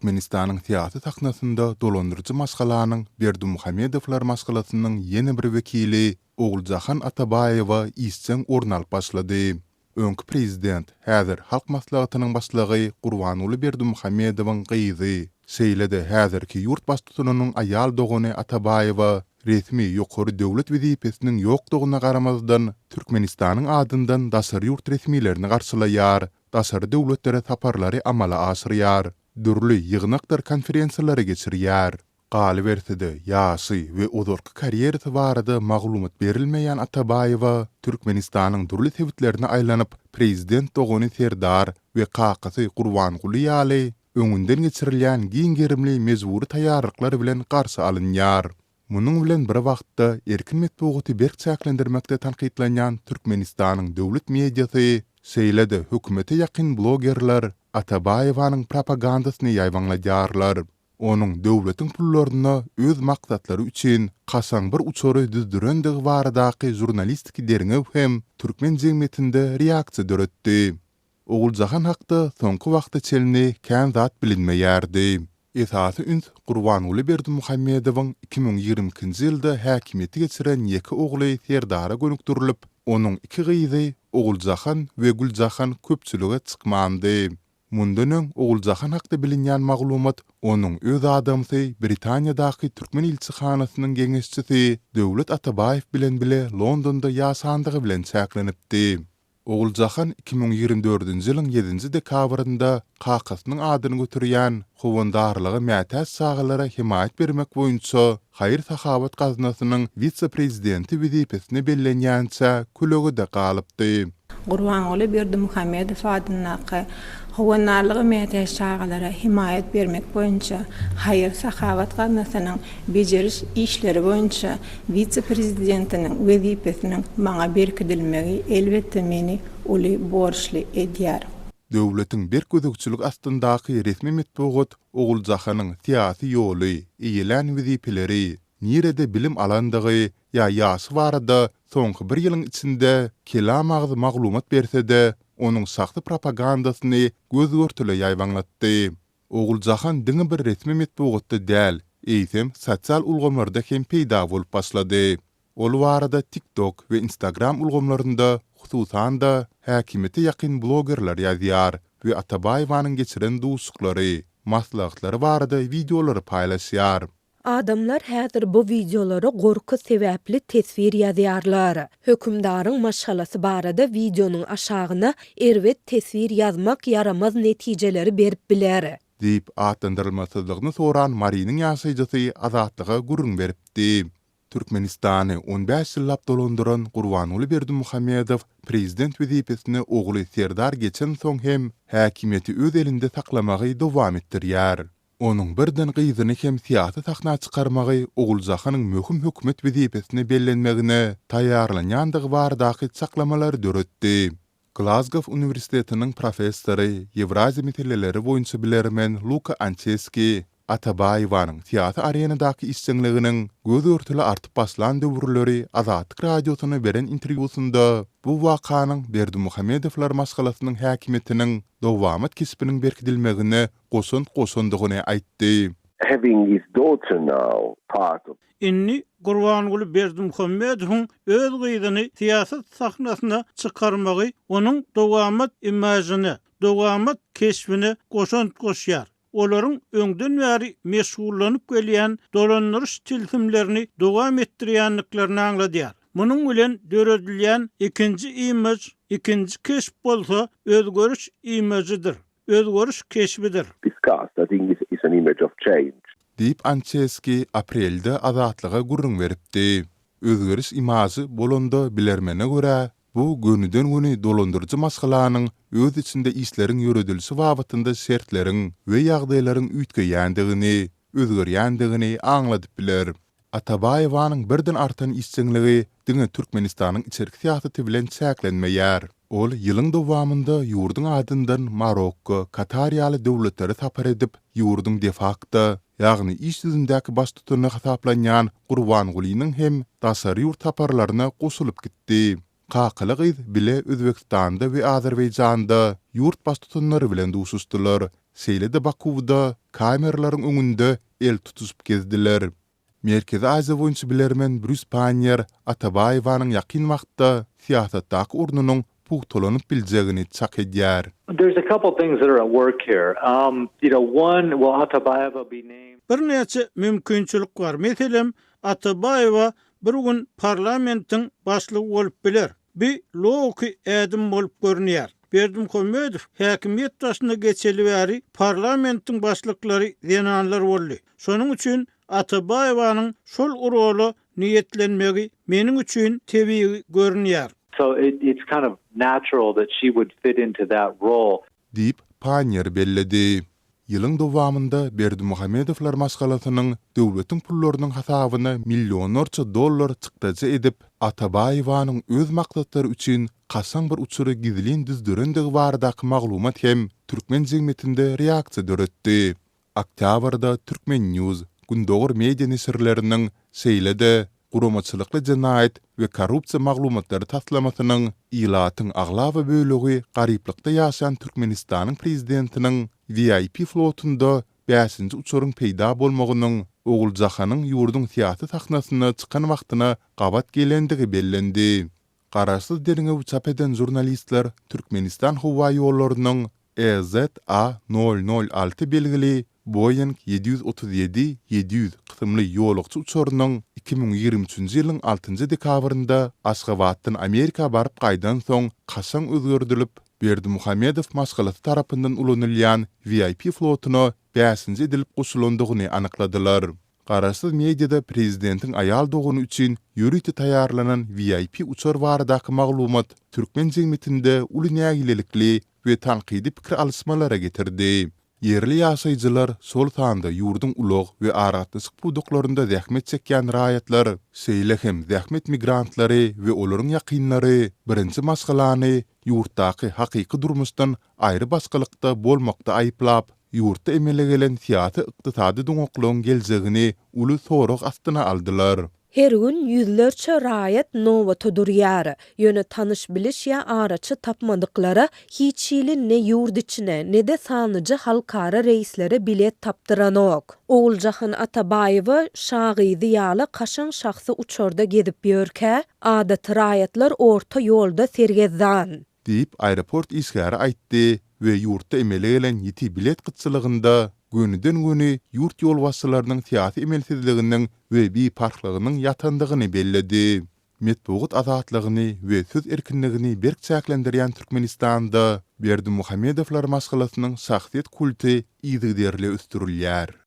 Türkmenistanyň syýasy sahnasynda dolandyryjy maşgalanyň Berdimuhamedowlar maşgalasynyň ýene bir wekili Oguljahan Atabaýewa işjeň orun alyp başlady. Öňki prezident, häzir Halk Maslahatynyň başlygy Gurbanguly Berdimuhamedowyň gyzy, şeýle-de häzirki ýurt baştutanynyň aýal dogany Atabaýewa resmi ýokary döwlet wezipesiniň ýokdugyna garamazdan, Türkmenistanyň adyndan daşary ýurt resmilerini garşylaýar, daşary döwletlere saparlary amala aşyrýar, dürli ýygnakdyr konferensiýalary geçirýär. Galyberse-de, ýaşy we ozalky karýerasy barada maglumat berilmeýän Atabaýewa Türkmenistanyň dürli sebitlerine aýlanyp, prezident dogany Serdar we kakasy Gurbanguly ýaly, öňünden geçirilýän giň gerimli mejbury taýýarlyklar bilen garşy alynýar. Munuň bilen bir wagtda, erkin metbugaty berk çäklendirmekde tankytlanýan Türkmenistanyň döwlet mediasy, şeýle-de hökümete ýakyn blogerler Atabaýewanyň propagandasyny ýaýbaňladýarlar. Onuň döwletiň pullaryna öz maksatlary üçin kaşaň bir uçary düzdürendigi baradaky žurnalistiki derňew hem türkmen jemgyýetinde reaksiýa döretdi. Oguljahan hakda soňky wagta çenli kän zat bilinmeýärdi. Esasy üns Gurbanguly Berdimuhamedowyň 2022-nji ýylda häkimiýete geçiren ýeke ogly Serdara gönükdirilip, onuň iki gyzy Oguljahan we Güljahan köpçülige çykmandy. Mundan öň Oguljahan hakda bilinýän maglumat onuň öz adamsy Britaniýadaky türkmen ilçihanasynyň geňeşçisi Döwlet Atabaýew bilen bile Londonda ýaşandygy bilen çäklenipdi. Oguljahan 2024-nji ýylyň ýedinji dekabrynda kakasynyň adyny göterýän Howandarlyga mätäç çagalara hemaýat bermek boýunça haýyr-sahawat gaznasynyň wise-prezidenti wezipesine bellenýänçä kölegede galypdy. Gurbanguly Berdimuhamedow adyndaky Howandarlyga mätäç çagalara hemaýat bermek boýunça haýyr-sahawat gaznasynyň bejeriş işleri boýunça wise-prezidentiniň wezipesiniň maňa berkidilmegi elbetde meni uly borçly edýär. Döwletiň berk gözegçilik astyndaky resmi metbugat Oguljahanyň syýasy ýoly, eýelän wezipeleri, nirede bilim alandygy ýa ýaşy barada soňky bir ýylyň içinde kelam-agyz maglumat berse-de, onuň şahsy propagandasyny göz-görtele ýaýbaňlatdy. Oguljahan diňe bir resmi metbugatda däl, eýsem, sosial ulgamlarda hem peýda bolup başlady. Ol barada TikTok we Instagram ulgamlarynda, hususan-da, häkimiýete ýakyn blogerler ýazýar we Atabaýewanyň geçiren duşuşyklary, maslahatlary barada wideolary paýlaşýar. Adamlar häzir bu wideolara gorky sebäpli teswir ýazýarlar. Hökümdaryň maşgalasy barada wideonyň aşagyna erbet teswir ýazmak ýaramaz netijeleri berip biler. Diýip, atlandyrylmasyzlygyny soran Marynyň ýaşaýjysy Azatlyga gürrüň beripdi. Türkmenistany on bäş ýyllap dolandyran Gurbanguly Berdimuhamedow prezident wezipesine ogly Serdar geçensoň hem häkimiýeti öz elinde saklamagy dowam etdirýär. Onuň birden gyzyny hem syýasy sahna çykarmagy Oguljahanyň möhüm hökümet wezipesine bellenmegine taýýarlanýandygy baradaky çaklamalary döretdi. Glazgow uniwersitetiniň professory, Ýewraziýa meseleleri boýunça bilermen Luka Ançeski Atabaýewanyň syýasy arenadaky işjeňliginiň göz-görtele artyp başlan döwürleri Azatlyk Radiosyna beren interwýusynda bu wakanyň Berdimuhamedowlar maşgalasynyň häkimiýetiniň dowamat keşbiniň berkidilmegine goşant goşandygyny aýtdy. Having his daughter now part of. Indi Gurbanguly Berdimuhamedowyň öz gyzyny syýasat sahnasyna çykarmagy onuň dowamat imažyna, dowamat keşbine goşant goşýar. Olaryň öňden bäri meşgullanyp gelýän dolandyryş tilsimlerini dowam etdirýändiklerini aňladýar. Munuň bilen döredilýän ikinji imaž, ikinji keşp bolsa özgeriş imažydyr. Özgeriş keşbidir. Discussed, I think is an image of change. Diýip, Ançeski aprelde Azatlyga gürrüň beripdi. Özgeriş imažy bolanda, bilermene görä, bu gönüden-göni dolandyryjy maşgalanyň öz içinde işleriň ýöredilişi babatynda şertleriň we ýagdaýlaryň üýtgeýändigini, özgerýändigini aňladyp biler. Atabaýewanyň birden artan işjeňligi diňe Türkmenistanyň içerki syýasaty bilen çäklenmeýär. Ol ýylyň dowamynda ýurduň adyndan Marokko, Katar ýaly döwletlere sapar edip, ýurduň de-fakto, ýagny iş ýüzündäki baştutany hasaplanýan Gurbangulynyň hem daşary ýurt saparlaryna goşulyp gitdi. Kakaly-gyz bile Özbegistanda we Azerbaýjanda ýurt baştutanlary bilen duşuşdylar. şeýle-de Bakuwda kameralaryň öňünde el tutuşyp gezdiler. Merkezi Aziýa boýunça bilermen Brýus Panniýer Atabaýewanyň ýakyn wagtda syýasatdaky ornunyň pugtalanyp biljegini çak edýär. There's a couple things that are at work here. Um, you know, one, will Atabaýewa be named? Birnäçe mümkinçilik bar. Meselem, Atabaýewa bir gün parlamentiň başlygy bolup biler. Bi logiki ädim bolup görünýär. Berdimuhamedow häkimiýet başyna geçeli bäri parlamentiň başlyklary zenanlar boldy. Şonuň üçin Atabaýewanyň şol rola niýetlenmegi meniň üçin tebigy görünýär. So it it's kind of natural that she would fit into that role. Diýip, Panniýer belledi. Ýylyň dowamynda Berdimuhamedowlar maşgalasynyň döwletiň pullarynyň hasabyna millionlarça dollar çykdajy edip, Atabaýewanyň öz maksatlary üçin kaşaň bir uçury gizlin düzdürendigi baradaky maglumat hem türkmen jemgyýetinde reaksiýa döretdi. Oktýabrda Turkmen. News, Gündogar media neşirleriniň, şeýle-de Guramaçylykly jenaýat we korrupsiýa maglumatlary taslamasynyň ilatyň aglaba bölegi garyplykda ýaşaýan Türkmenistanyň prezidentiniň VIP flotunda bäşinji uçaryň peýda bolmagynyň Oguljahanyň ýurduň syýasy sahnasyna çykan wagtyna gabat gelendigi bellendi. Garaşsyz derňewi çap eden žurnalistler Türkmenistan howaýollarynyň EZA nol nol alty belgili Boeing 737-700 kysymly ýolagçy uçarynyň 2023-nji ýylyň altynjy dekabrynda Aşgabatdan Amerika baryp gaýdansoň kaşaň özgerdilip, Berdimuhamedow maşgalasy tarapyndan ulanylýan VIP flotuna bäşinji edilip goşulandygyny anykladylar. Garaşsyz mediada prezidentiň aýal dogany üçin ýörite taýýarlanan VIP uçar baradaky maglumat türkmen jemgyýetinde uly nägilelikli we tankydy pikir alyşmalara getirdi. Ýerli ýaşaýjylar, şol sanda ýurduň ulag we aragatnaşyk pudaklarynda zähmet çekýän raýatlar, şeýle hem zähmet migrantlary we olaryň ýakynlary birinji maşgalany ýurtdaky hakyky durmuşdan aýrybaşgalykda bolmakda aýyplap, ýurtda emele gelen syýasy-ykdysady doňaklygyň geljegini uly sorag astyna aldylar. Her gün ýüzlerçe raýat nobata durýar. Ýöne tanyş-biliş ýa araçy tapmadyklara hiç hili ne ýurt içine, ne-de sanlyja halkara reýslere bilet tapdyranok. Oguljahan Atabaýewa şa gyzy ýaly kaşaň şahsy uçarda gezip ýörkä, adaty raýatlar orta ýolda sergezdan. Diýip, aeroport işgäri aýtdy we ýurtda emele gelen ýiti bilet gytçylygynda gönüden-göni ýurt ýolbaşçylarynyň syýasy emelsizliginiň we biparhlygynyň ýatandygyny belledi. Metbugat azatlygyny we söz erkinligini berk çäklendirýän Türkmenistanda Berdimuhamedowlar maşgalasynyň şahsyýet kulty yzygiderli ösdürilýär.